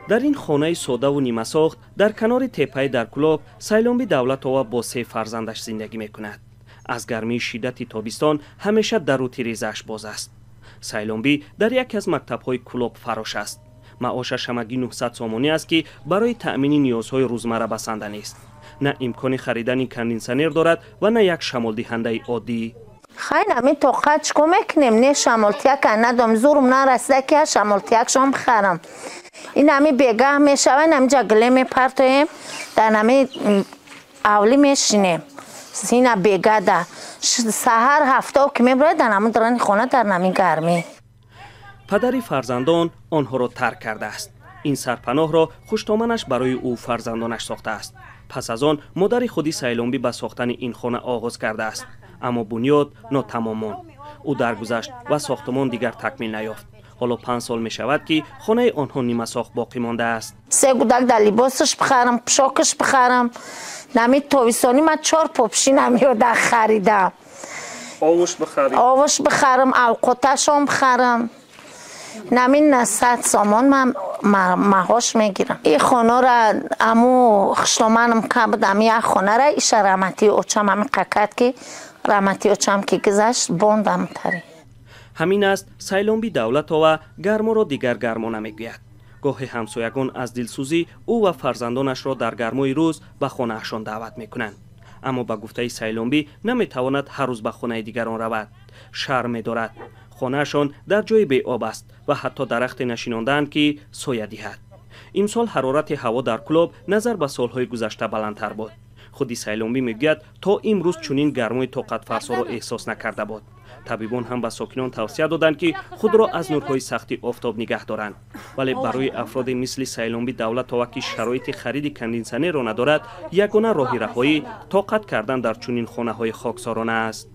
Дар ин хонаи содаву нимасохт дар канори теппаи дар Кӯлоб Сайломби Давлатова бо се фарзандаш зиндагӣ мекунад. Аз гармии шиддати тобистон ҳамеша дару тирезааш боз аст. Сайломбӣ дар яке аз мактабҳои Кӯлоб фарош аст. Маошаш ҳамагӣ 900 сомонӣ аст, ки барои таъмини ниёзҳои рӯзмарра басанда нест. На имкони харидани кондитсионер дорад ва на як шамолдиҳандаи оддӣ. Хайр, ҳамин тоқат чикор мекунем? Не, шамолтияка надом, зурм нарасида, ки шамолтиякшон бихарам. Ин ҳами бегаҳ мешава, ин ҳамиҷа гиле мепартоем, дар ҳами авлӣ мешинем. Ина бегада саҳар ҳафтао ки меброяд, дар ҳамун дарани хона, дар ҳамин гармӣ. Падари фарзандон онҳоро тарк кардааст. Ин сарпаноҳро хуштоманаш барои ӯ фарзандонаш сохтааст. Пас аз он модари худи Сайломбӣ ба сохтани ин хона оғоз кардааст, аммо бунёд нотамом монд. Ӯ даргузашт ва сохтумон дигар такмил наёфт. Ҳоло 5 сол мешавад, ки хонаи онҳо нимасохт боқӣ мондааст. Се гудак дар либосаш бихарам, пӯшокаш бихарам. Нами тобистонӣ ман чор попшинам ёда харидам. Овуш бихарӣ. Овуш бихарам, авқоташон бихарам. Нами 100 сомон ман маҳош мегирам. И хонара аму хуштоманам ка буд, ами як хонара иша раҳматии очам ами қакат, ки раҳматии очам ки гузашт, бондам тари. Ҳамин аст, Сайломби Давлатова гарморо дигар гармо намегӯяд. Гоҳе ҳамсоягон аз дилсӯзӣ ӯ ва фарзандонашро дар гармои рӯз ба хонаашон даъват мекунанд, аммо ба гуфтаи Сайломбӣ наметавонад ҳар рӯз ба хонаи дигарон равад, шарм медорад. Хонаашон дар ҷои беоб аст ва ҳатто дарахте нашинондаанд, ки соя диҳад. Имсол ҳарорати ҳаво дар Кӯлоб назар ба солҳои гузашта баландтар буд. Худи Сайломбӣ мегӯяд, то имрӯз чунин гармои тоқатфарсоро эҳсос накарда буд. Табибон ҳам ба сокинон тавсия доданд, ки худро аз нурҳои сахти офтоб нигаҳ доранд, вале барои афроде мисли Сайломби Давлатова, ки шароити хариди кондитсионерро надорад, ягона роҳи раҳоӣ тоқат кардан дар чунин хонаҳои хоксорона аст.